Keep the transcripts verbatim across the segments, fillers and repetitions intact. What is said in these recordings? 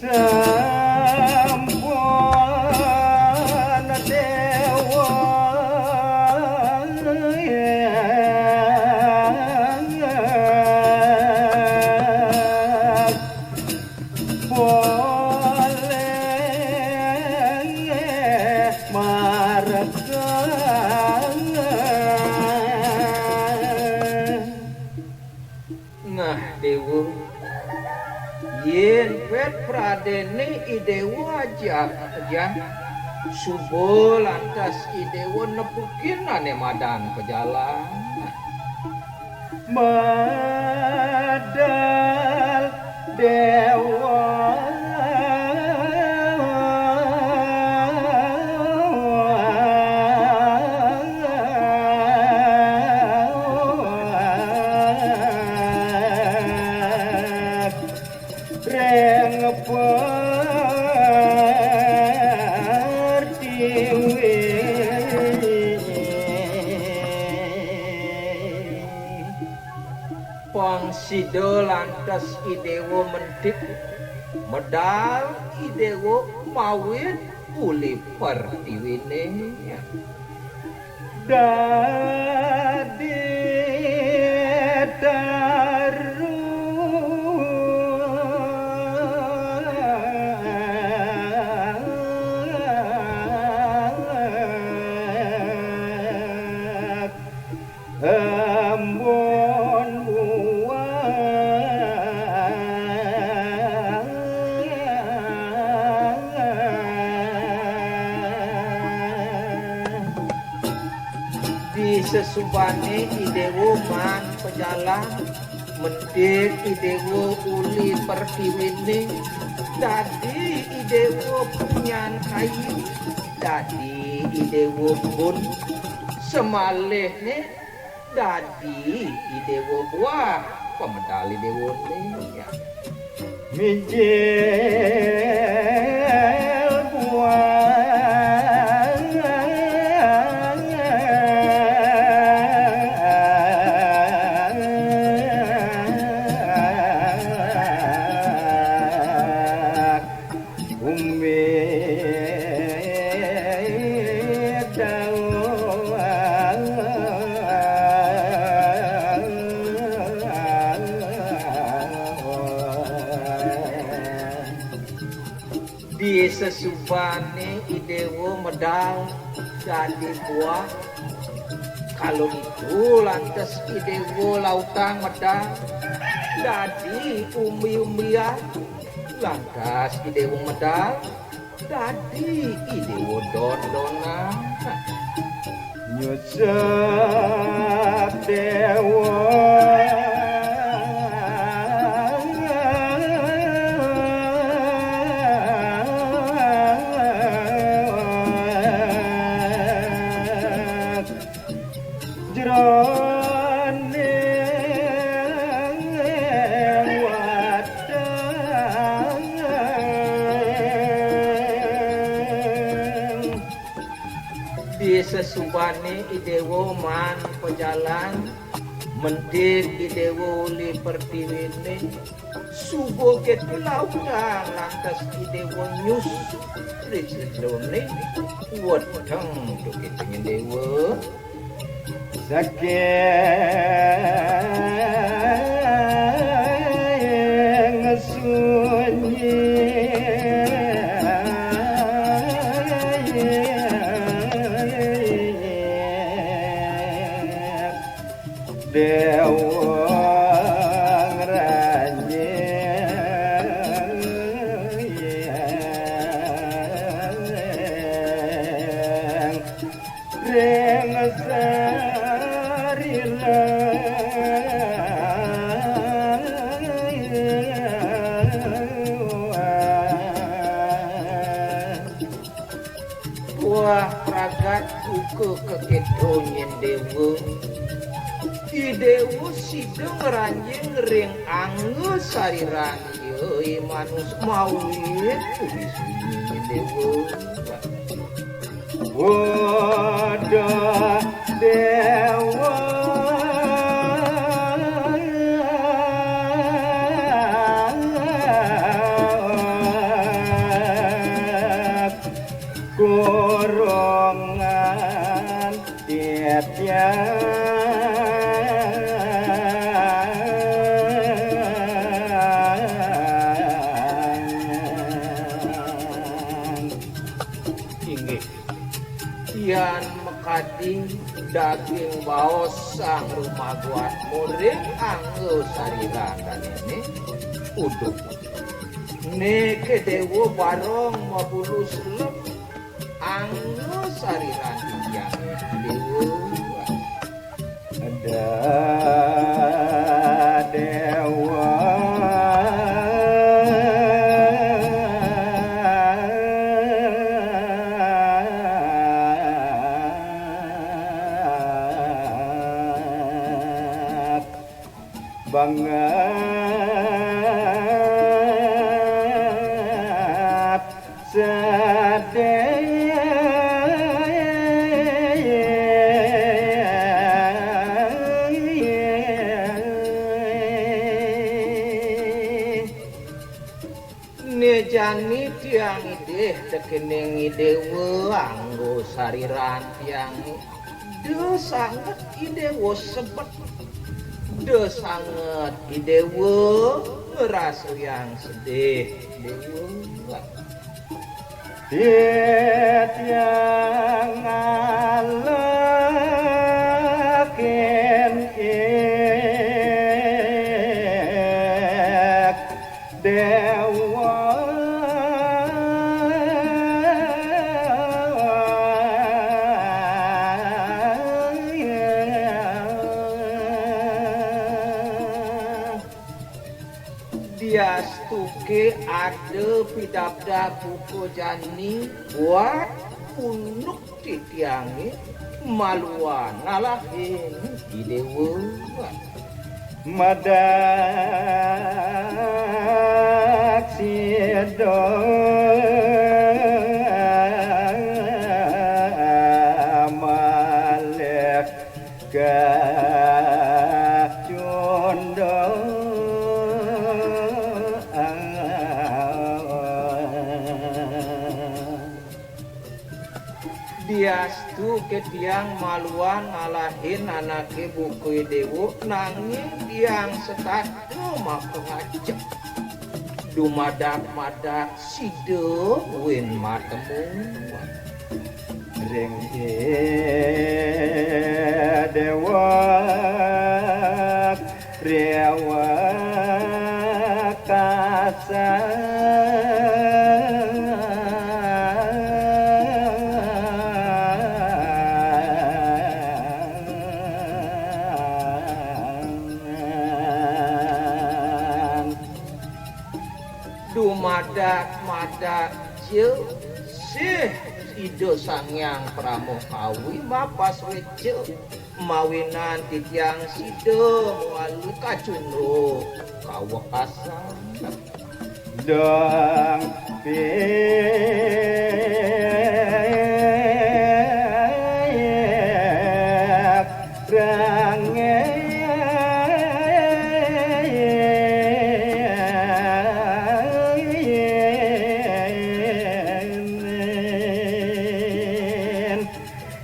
Sampun Déwa polih marga. Nah, Déwa, yén pét pradéné I Déwa ajak, ajak, suba lantas I Déwa nepukin ané madan pejalan. Medal Déwa. Ring pertiwi. Pang sida lantas I Déwa mentik, medal I Déwa mawit uli pertiwiné. Dadi taru. Embun buah. Di sesubané I Déwa maan pejalan, mentik I Déwa uli pertiwiné, dadi I Déwa punyan kayu, dadi I Déwa kebun, semalihné dadi I Déwa buah, pamedal I Déwané. Mijil buah. Umbi daun. Di sesubané I Déwa medal dadi buah. Kala ditu lantas I Déwa lautang medal dadi umbi-umbian. Lantas I Déwa medal dadi I Déwa don-donan. Nyusep Déwa. Jroning watang. Di sesubané I Déwa maan pejalan, mentik I Déwa uli pertiwiné, suba kéto lautang lantas I Déwa nyusup ring sejeroné, weteng to kéto nyén Déwa. Saking sunyi. Déwa ngranjing ring sarilang. Wah, pragat buka kakéto nyén Déwa. I Déwa sida ngranjing ring angga sariran ia, i manus mawit uli sunyi nyén Déwa. Wadah Déwa. Inggih. Yan makadi daging baos sang rumaguat muring anggo sariran danene, uduh. Neke Dewa barong mabulu selep anggo sariran titiange, Dewa. Ada Dewa. Banget sedih. Ne jani tiang idih tekening I Dewa anggo sariran tiange. Da sanget I Dewa sebet. Da sanget I Dewa ngrasayang sedih, Dewa. Titiang ngalekin ik Dewa. Diastuke ada pidabdab buka jani buat unduk titiange maluan ngalahin I Dewa. Madak sida malih kacunda. Diastuke tiang maluan ngalahin anake buka I Dewa, nanging tiang setata mapangajep. Dumadak-madak sida buin matemu ring I Dewa, riwekasan. Dumadak-madak ja sih Ida Sang Hyang Parama Kawi mapasweca mawinan titiang sida mawali kacunduk kawekasan. Dang pik rangin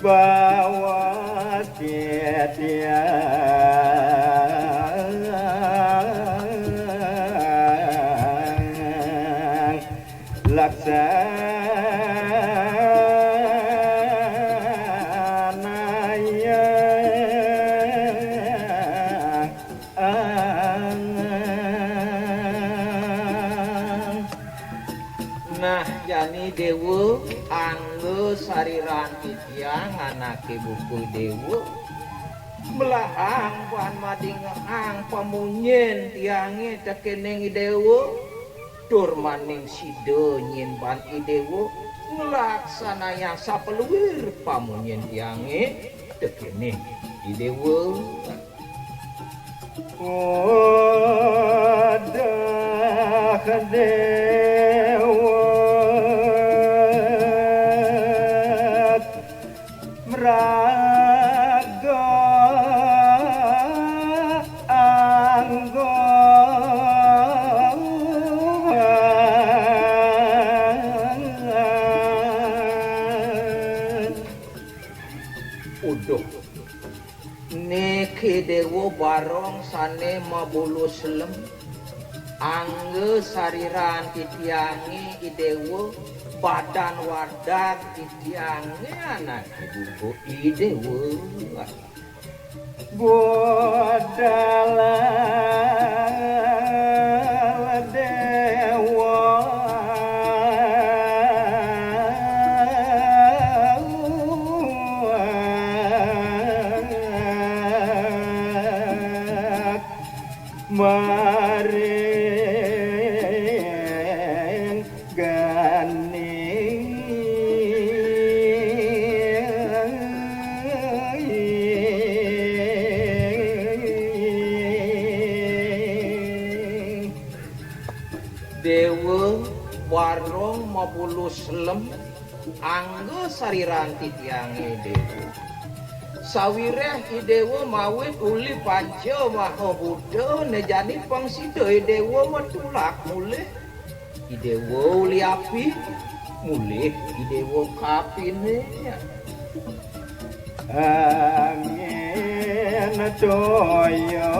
bawa titiang laksanayang. Nah, jani Dewa, angga sariran titiang anake buka Dewa, melahang pan madingehang pamunyin tiange tekening I Dewa, tur maning sida nyimban I Dewa nglaksanayang sapaluir pamunyin tiange tekening I Dewa. Uduh Dewa maraga anggo. Uduh. Déwa barong sané mabulu selem, angga sariran titiangé I Déwa, badan wardag titiangé anaké buka I Déwa. Budal Déwa maring geni. Déwa barong mabulu selem, angga sariran titiangé Déwa. Sawiréh I Déwa mawit uli panca maha buta, né jani pang sida I Déwa matulak mulih. I Déwa uli api, mulih I Déwa kapiné. Angin toya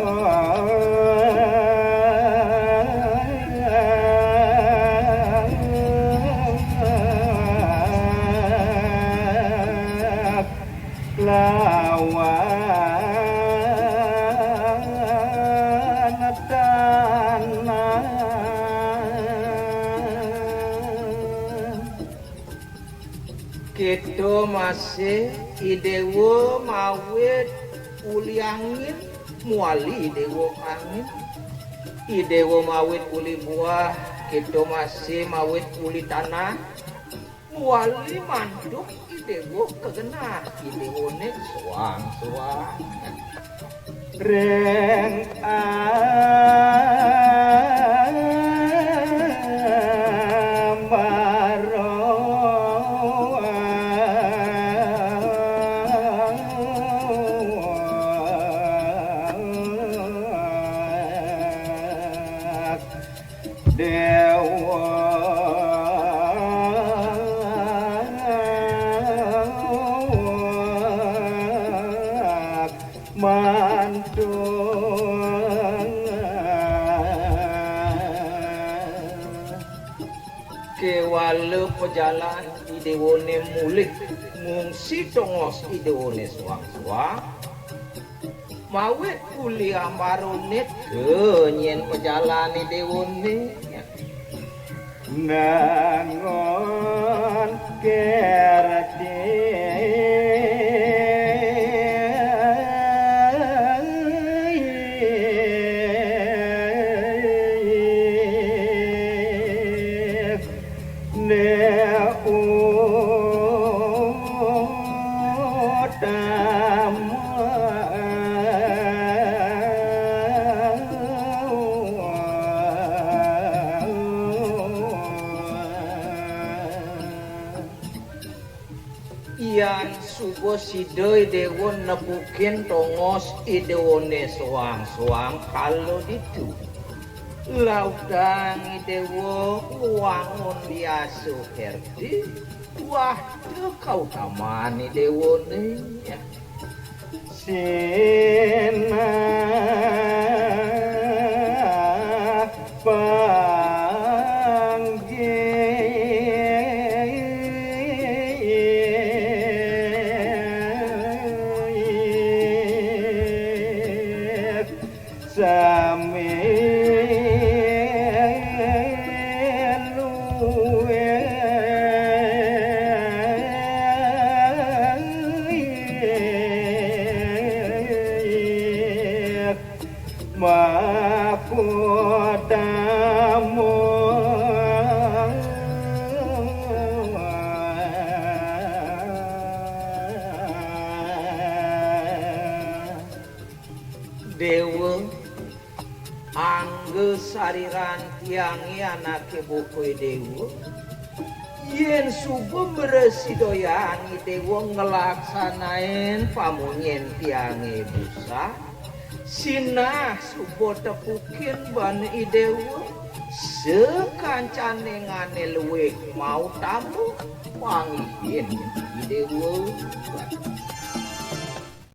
lawan tanah. Kéto masih I Déwa mawit uli angin, muali I Déwa angin. I Déwa mawit uli buah, kéto masih mawit uli tanah. Muali mantuk I Déwa ka genah, I Déwané soang-soang. Ring ambara Déwa mantung. Kéwala pajalan I Déwané mulih, ngungsi tongos I Déwané soang-soang. Mawit uli ambara nit, nyén pajalan I Déwané. Nangon kerti ne utama. Yan suba sida I Déwa nepukin tongos I Déwané soang-soang kala ditu. Lautang I Déwa wangun biasa kerti, wah, kautaman I Déwané. Sinah panggih sami luwih. Makodama. Déwa, angga sariran tiangé anaké buka I Déwa. Yén suba mrasidayang I Déwa nglaksanain pamunyin tiangé busa, sinah suba tepukin ban I Déwa, sakancaning ané luwih mautama panggihin I Déwa.